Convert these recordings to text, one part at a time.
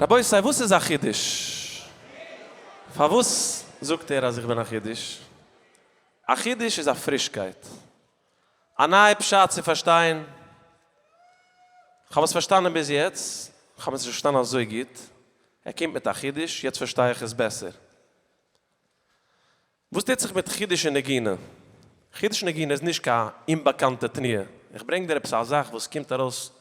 רבותי, וואס איז א חידוש? פארוואס זאגט ער אז איך בין א חידוש? א חידוש איז א פרישקייט. א נייע פשט צו פארשטיין. כ'האב עס פארשטאנען ביז יעצט, כ'האב עס נישט פארשטאנען אזוי גוט. ער קומט מיט א חידוש, יעצט פארשטיי איך עס בעסער. וואס טוט זיך מיט חידוש אין נגינה? חידוש אין נגינה איז נישט קיין אומבאקאנטע תנועה. איך ברענג דיר עפעס א זאך וואס קומט ארויס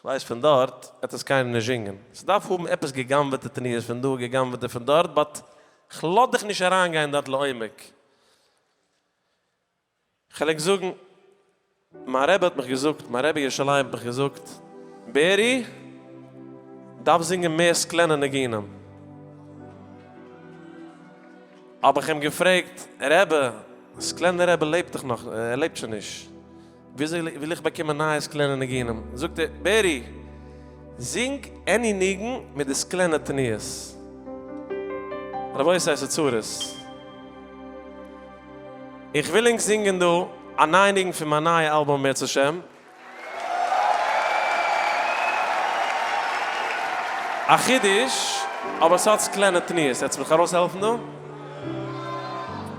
כ'ווייס פון דארט, וועט עס קיינער נישט זינגען. ס'דארף האבן עפעס גע'גנב'עטע תנועות פון דא, גע'גנב'עטע פון דארט, but כ'לאז דיך נישט אריינגיין דארט לעומק. כ'על ענק זאגן, מיין רבי האט מיך געזאגט, מיין רבי ירושלים האט מיך געזאגט, בערי, דארף זינגען מער סקלענע ניגונים. האב איך אים געפרעגט, רבי, סקלענער רבי לעבט דאך נאך, ער לעבט שוין נישט, וויאזוי וויל איך באקומען נייע סקלענע ניגונים? זאגט ער, בערי, זינג any ניגון מיט די סקלענע תנועות. רבותי, ס'איז צרות. איך וויל ענק זינגען דא א נייע ניגון פון מיין נייע אלבום אם ירצה השם. א חידוש, אבער ס'האט סקלענע תנועות. עטס מיך ארויסהעלפן דא?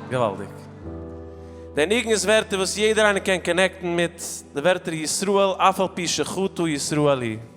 געוואלדיג. דער ניגון איז ווערטער וואס יעדער איינער קען connect ן מיט, די ווערטער ישראל אף על פי שחטא ישראל הוא.